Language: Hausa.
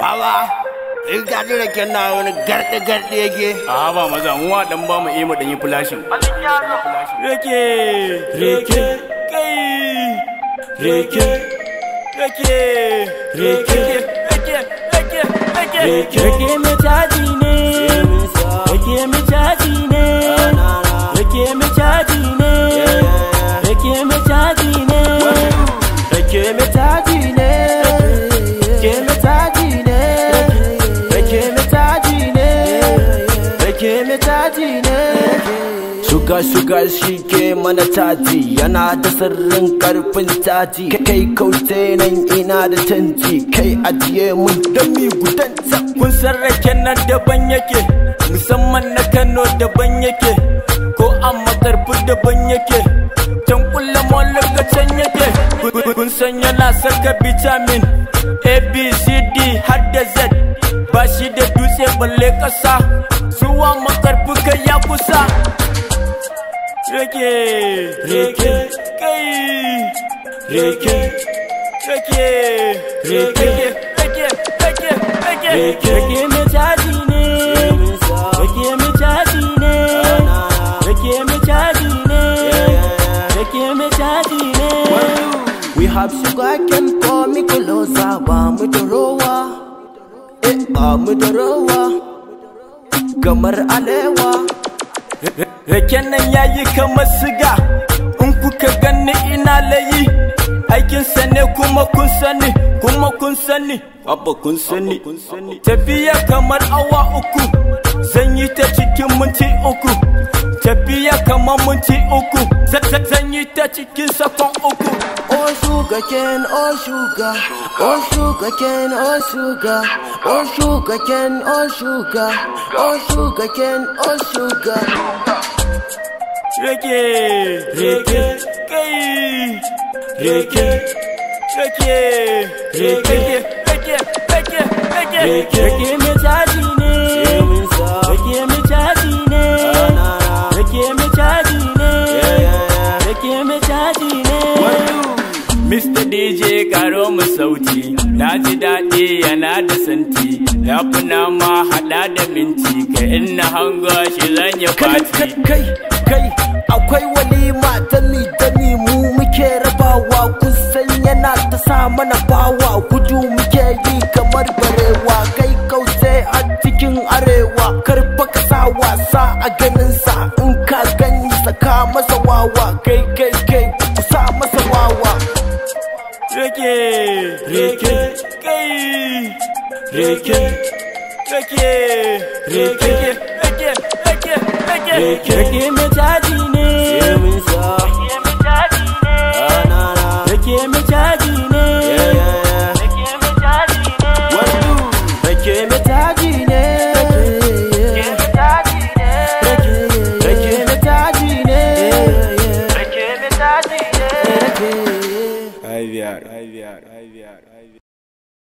Baba, in ka ji raken na wani garɗe-garɗe yake. A ba maza, mu wa dan ba mu iya mu dan yi flashin. Rake, rake, kai, rake, rake, rake, rake, rake, rake, rake mai caji ne, rake mai caji ne, rake mai caji ne, rake mai caji ne, Rake mai caji ne, rake mai caji ne, rake mai caji ne, rake mai caji ne. Suga suga shi ke mana caji, yana da sirrin karfin caji. Kai kauce nan ina da canji, kai ajiye mun dami gudan sa. Kun san raken nan daban yake, musamman na Kano daban yake, ko a Makarfi daban yake, can kulla mallaka can yake. Kun san yana saka vitamin A, B, C, D har da Z, ba shi da dutse balle kasa, zuwa Makarfi kai ya kusa. Rake, rake, kai, rake, rake, rake, rake, rake, rake, rake mai caji ne, rake mai caji ne, rake mai caji ne, rake mai caji ne. We have sugar cane for me closer, ba mu da rowa, eh ba mu da rowa, kamar alewa. Raken nan yayi kamar siga, in kuka ganni ina layi, aikinsa ne kuma kun sani, kuma kun sani, abba kun sani. Tafiya kamar awa 3, zan yi ta cikin minti 3. Tafiya kamar minti 3, zan yi ta cikin sakon 3. Oh sugar cane, oh sugar, oh sugar cane, oh sugar, oh sugar cane, oh sugar, oh sugar cane, oh sugar. Rake, rake, kai, rake, rake, rake, rake, rake, rake, rake mai caji ne, rake mai caji ne, rake mai caji ne, rake mai caji ne. Mr. DJ karo mu sauti, na ji daɗi yana da santi, ya fi nama haɗa da minti, kai in na hango shi zan yi Kai fati. kai kai, akwai walima dami dami mu muke rabawa, kun san yana ta sa mana bawa, gudu muke yi kamar barewa, kai kauce a cikin arewa, karfa ka sa wasa a ganin sa, in ka gani saka masa wawa, kai kai kai ku sa masa wawa. Rake, rake, kai, rake, rake, rake, rake, rake, rake, rake mai caji